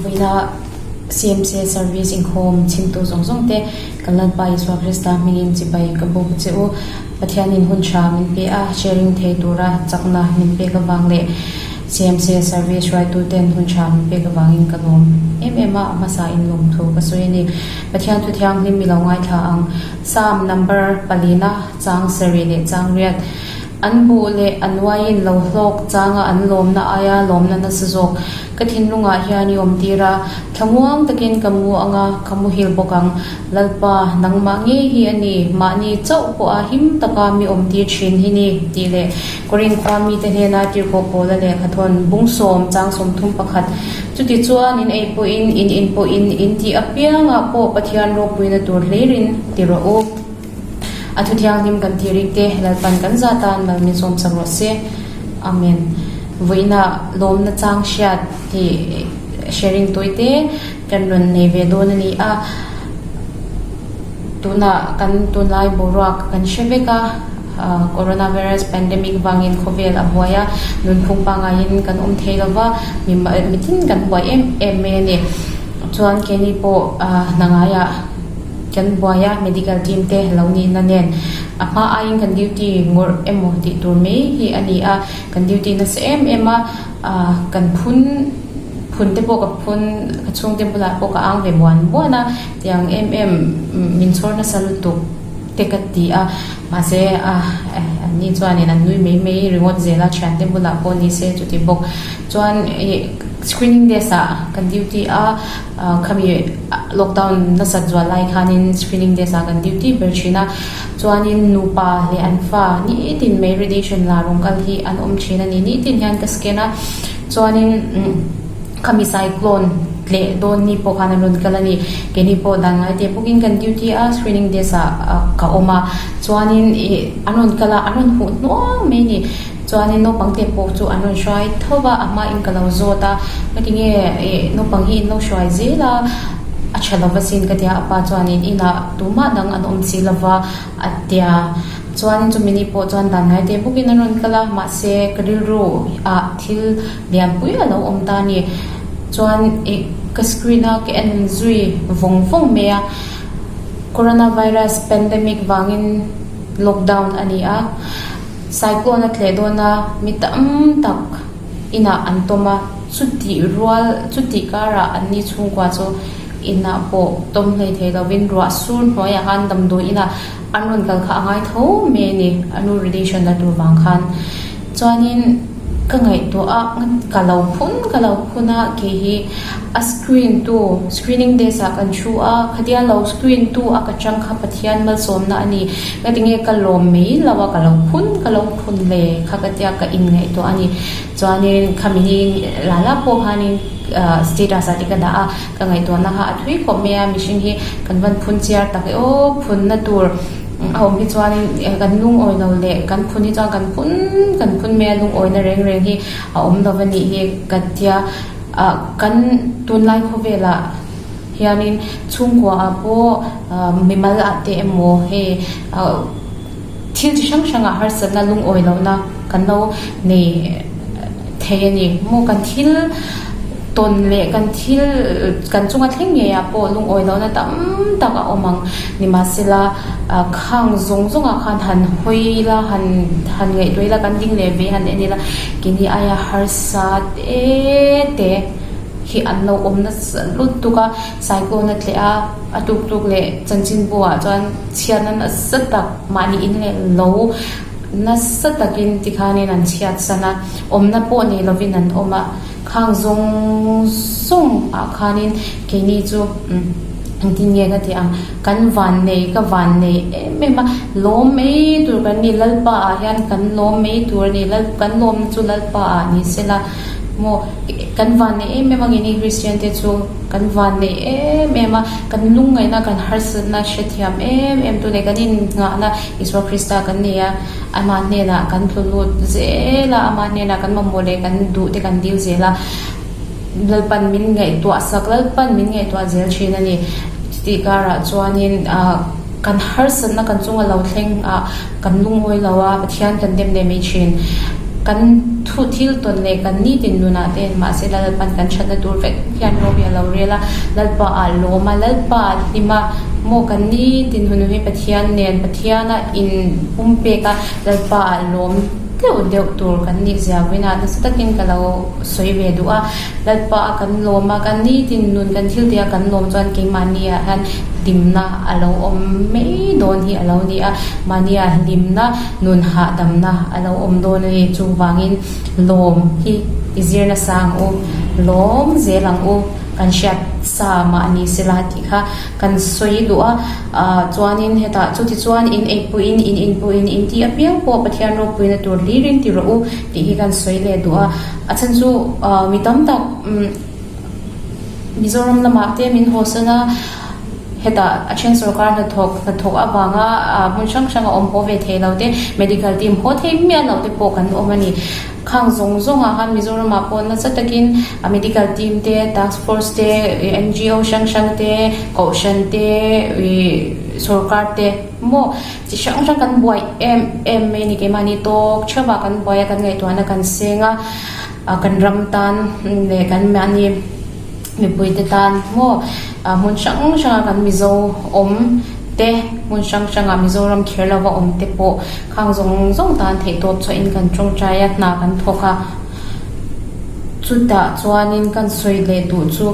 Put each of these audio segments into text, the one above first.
Vawiina CMC Service inkhawm chhimtu zawng zawng te kan Lalpa Isua Krista hmingin chibai ka buk che u. Pathianin hun tha min pe a, sharing thei tura chakna min pek avang leh CMC Service hruaituten hun tha min pek avangin ka lawm em em a, a hmasa in lawmthu ka sawi a ni. Pathian thu thianghlim i lo ngaithla ang. Psalm number palina chang sarih leh chang riat. An buh leh an uaiin lo hlawk changa an lawmna aia lawmna nasa zawk ka thinlungah hian i awmtir a, thlamuang takin ka mu anga ka muhil bawk ang. Lalpa, nangmah ngei hi a ni, mahni chauh pawha him taka mi awmtir thin hi ni, tih leh Korin khua mite hnena tirhkoh Paula lehkhathawn bungsawm chang 31 Chuti chuan in ei pawhin in in pawhin in tih apiangah pawh Pathian ropuina tur hlirin ti rawh u. A thu thianghlim kan tih rik te Lalpan kan za tan mal min sawm chak rawh se. Amen. Vawiina lawmna chang hriat tih sharing tawi te kan rawn nei ve dawn a ni a. Tunah kan tunlai boruak kan hre vek a, Coronavirus pandemic vangin khawvel a buai a, nunphung pangaiin kan awm thei lo va, mitin kan buai em em mai a ni. Chuan keini pawh hna ngaiah. Kan buai a, medical team te lo nihna nen a hma aiin kan duty ngawrh emaw tih tur mai hi a ni a, kan duty nasa em em a, kan phun phun te pawh ka phun ka chhungte bulah pawh ka ang ve buan buan a, tiang em em min chhawr nasa lutuk te ka ti a, mahse an ni chuanin an nui mai mai ringawt zel a, thiante bulah pawh ni se chuti bawk chuan ih screening desk ah kan duty a. Khami lockdown nasat zual lai khanin screening desk ah kan duty ber thin a, chuanin nupa leh an fa nitin mai radiation la rawn kal hi an awm thin a ni, nitin hian ka scan a, chuanin khami cyclone tleh dawn ni pawh khan an rawn kal a ni, keini pawh dan ngai teh bawkin kan duty a, screening desk ah ka awm a, chuanin ih an rawn kal a, an rawn huh hnuang mai a ni. Chuanin naupang te pawh chu an rawn hruai tho va, a hmain ka lo zawt a, ngatinge ih naupang hi in lo hruai zel a, a tha lo va sin ka tia, a pa chuanin inah tumah dang an awm si lo va a tia. Chuanin chumi ni pawh chuan dan ngai te bawkin an rawn kal a, mahse ka rilru ah thil lianpui a lo awm ta a ni. Chuan ih ka screen a ka en zui vawng vawng mai a, coronavirus pandemic vangin lockdown a ni a. Cyclone a tleh dawn a, mi tam tak inah an tawm a, chutih rual chutih karah an ni chhungkua chu inah pawh tawm hlei thei lovin ruah sur hnuaiah khan damdawi inah an rawn kal kha a ngai tho mai a ni, a nu relation la tur vang khan. Chuanin ka ngaihtuah a, ka lo phun ka lo phun a, kei hi a screen tu screening desk ah kan thu a, khatia lo screen tu a ka chang kha Pathian malsawmna a ni. Ngatinge ka lawm mai lo a, ka lo phun ka lo phun le kha ka tia ka inngaihtuah a ni. Chuanin khami ni la la pawh khanin status ah te ka dah a, ka ngaihtuahna kha a thui khawp mai a, mihring hi kan van phun chiar tak e aw, phunna tur a awm hi chuanin kan lungawi lo leh kan phun hi chuan kan phun kan phun mai a, lungawina reng reng hi a awm lo a nih hi ka tia. Kan tunlai khawvelah hianin chhungkua ah pawh mimal ah te emaw hei thil chi hrang hrang ah harsatna lungawi lohna kan lo nei thei a ni. Maw kan thil tawn leh kan thil kan chunga thleng ngei ah pawh lungawi lohna tam tak a awm ang. Nimahsela khang zawng zawng ah khan han hawi ila han han ngaihtuah ila kan ding leh ve han en ila keini aia harsa te te. hi an lo awm nasa lutuk a, cyclone a tleh a, a tuk tuk leh chanchinbu ah chuan chhiatna nasa tak mahni in leh lo nasa takin tikhanin an chhiat san a, awmna pawh nei lovin an awm a, khang zawng zawng ah khanin keini chu engtin nge ka tih ang kan van nei ka van nei em em a, lawm mai tur kan ni Lalpa ah hian kan lawm mai tur a ni kan lawmna chu Lalpa ah ni sela. Maw, kan van nei em em a ngei Kristian te chu kan van nei em em a, kan lungngaihna kan harsatna hrethiam em em tu leh kan innghahna Isua Krista kan nei a, amah hnenah kan tlu lut zel a, amah hnenah kan mamawh leh kan duh te kan dil zel a, Lalpan min ngaihtuah sak, Lalpan min ngaihtuah zel thin a ni. Chutih karah chuanin ah kan harsatna kan chunga lo thleng ah kan lungawi lo a, Pathian kan dem leh mai thin. Kan thu thil tawn leh kan nitin nunah te mahse Lalpan kan thatna tur vek hian ro hi a lo rel a, Lalpa ah lawm a, Lalpa ah hlim a, maw kan nitin hun hi Pathian nen Pathiana in pumpek a, Lalpa ah lawm deuh deuh tur kan nih zia vawiinah nasa takin ka lo sawi ve duh a, Lalpa ah kan lawm a, kan nitin nun kan thil tih a kan lawm chuan keimahni ah hian hlimna a lo awm mai dawn hi a lo ni a, mahni ah hlimna nun hahdamna a lo awm dawn a ni. Chuvangin lawm hi i zir nasa ang u, lawm zel ang u, kan hriat sa mah ni sela tih kha kan sawi duh a. Ahh chuanin hetah chuti chuan in eipuiin in inpuiin in tih apiang pawh Pathian ropuina tur hlirin ti rawh u tih hi kan sawi leh duh a. A chhan chu ahh mi tam tak umm Mizoram lamah te min hawsan a, hetah a then sorkar hnathawk hnathawk avanga ah hmun hrang hrang a awm haw ve thei lo te, medical team haw thei miah loh te pawh kan awm a ni. Khang zawng zawngah khan Mizoramah pawh nasa takin a medical team te, task force te, NGO hrang hrang te, kohhran te, ih sorkar te maw chi hrang hrang kan buai em em mai a ni. Keimahni tawk theuhah kan buai a, kan ngaihtuahna kan seng a. Kan ram tan leh kan mahni mipuite tan maw hmun hrang hranga kan Mizo awm te hmun hrang hranga Mizoram kher lova awm te pawh khang zawng zawng tan theihtawp chhuahin kan tawngtai a hna kan thawk a. Chutah chuanin kan sawi leh duh chu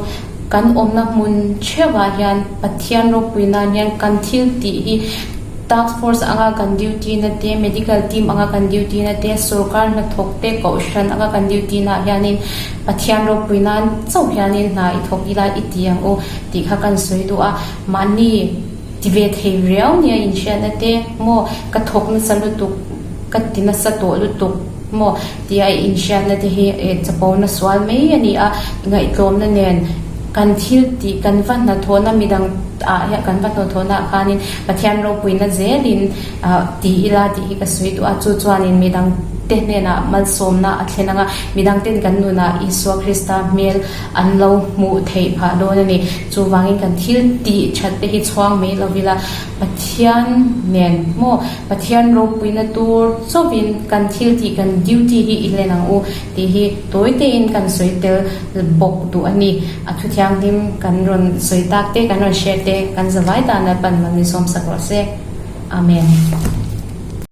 kan awmna hmun theuhah hian Pathian ropui nan hian kan thil tih hi Task force anga kan duty na te, medical team anga kan duty na te, sorkar hnathawk te, kohhran anga kan duty na ah hianin Pathian ropui nan chauh hianin hna i thawk ila i ti ang u tih kha kan sawi duh a. Mahni ti ve thei riau nia inhriatna te maw ka thawk nasa lutuk, ka ti nasa tawh lutuk maw tia i inhriatna te hi chapona sual mai a ni a, ngaihtlawmna nen kan thil tih kan va hnathawhna midang ah hian kan va hnathawhna ah khanin Pathian ropuina zelin ti ila tih hi ka sawi duh a, chu chuanin midang te hnenah malsawmna a thlen ang a, midang ten kan nunah Isua Krista hmel an lo hmuh theih phah dawn a ni. Chuvangin kan thil tih that te hi chhuang mai lo ila, Pathian nen maw Pathian ropuina tur chauhin kan thil tih kan duty hi i hlen ang u tih hi tawi tein kan sawi tel bawk duh a ni. A thu thianghlim kan rawn sawi tak te kan rawn share te kan zavai tan Lalpan mal min sawmsak rawh se. Amen.